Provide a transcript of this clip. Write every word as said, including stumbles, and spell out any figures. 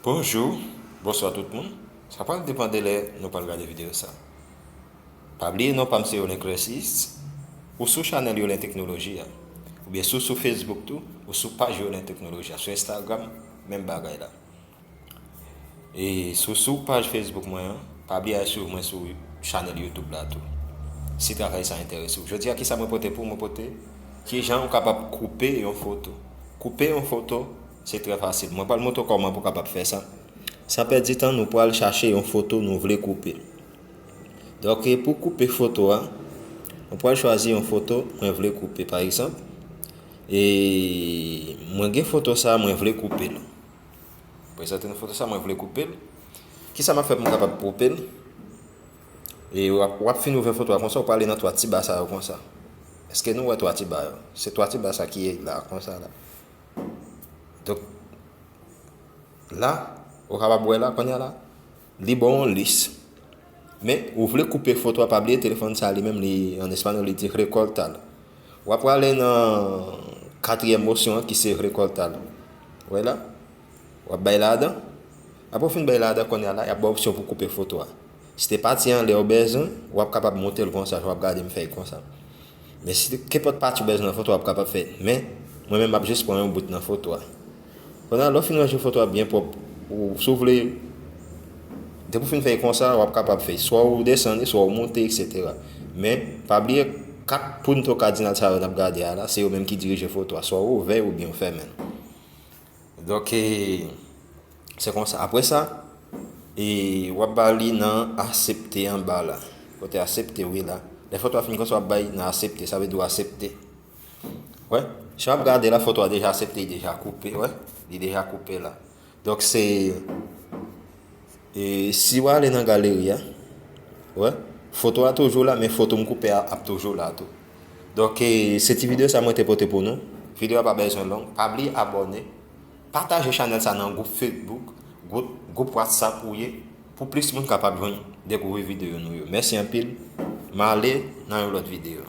Bonjou, bonswa tout moun. Sa pral depann de lè nou pral gade videyo sa. Pa bliye non pa m se Yolin Clercis. Ou sou chanèl Yolin Teknoloji a. Oubyen si w sou Facebook tou, ou sou paj Yolin Teknoloji a. Sou Instagram, menm bagay la. E si w sou paj Facebook mwen an, pa bliye al swiv mwen sou chanèl YouTube la tou. Si travay sa enterese w. Jodi a kisa mwen pote pou w? Mwen pote kijan ou kapab koupe yon foto. Koupe yon foto, se trè fasil. Mwen pral montre w kòman pou w kapab fè sa. San pèdi tan, nou pral chache yon foto nou vle koupe. Donk, e pou koupe foto a, mwen pral chwazi yon foto mwen vle koupe, pa egzanp. E mwen gen foto sa, mwen vle koupe l. Prezante nou foto sa, mwen vle koupe l. Kisa m ap fè pou m kapab koupe l? E w ap, w ap fin ouvè foto a konsa, ou prale nan twa ti ba sa yo konsa. Èske nou wè twa ti ba yo? Se twa ti ba sa ki la, konsa la. Donk, la, ou kapab wè la, kounye a la, li ba w yon lis. Men, ou vle koupe foto a, pa bliye telefòn sa li menm, li, an espanyòl, li di recortar. W ap prale nan katriyèm opsyon an ki se recortar. Wè la? W ap bay ladan. Apre w fin bay ladan, kounye a la, y ap ba w opsyon pou koupe foto a. Si te pati an lè w bezwen, w ap kapab monte l konsa, jan w ap gade m fè l konsa. Men si te kenpòt pati w bezwen nan foto a, w ap kapab fè. Men, mwen menm, m ap jis pran yon bout nan foto a. Kounye a, lè w fin ranje foto a byen pwòp, ou, si w vle, depi w fin fè l konsa, w ap kapab fè. Swa w desann li, swa w monte, etsetera. Men, pa bliye kat punto cardinal sa yo n ap gade a la, se yo menm ki dirije foto a. Swa w ouvè oubyen w fèmen l. Donk, e, se konsa. Apre sa, e, w ap ba li nan aksepte anba la. Kote aksepte, wi la. Lè foto a fin konsa, w ap bay nan aksepte. Sa vle di w aksepte. Wè, jan w ap gade la, foto a deja aksepte, li deja koupe, wè. Li deja koupe la. Donk, se E si w ale nan galeri a, wè, foto a toujou la, men foto m koupe a ap toujou la tou. Donk, e, se ti videyo sa mwen te pote pou nou. Videyo a pa bezwen long. Pa bliye abòne. Pataje chanèl sa nan gwoup Facebook, gwoup, gwoup WhatsApp ou ye, pou plis moun kapab jwenn dekouvri videyo nou yo. Mèsi anpil. M ale nan yon lòt videyo.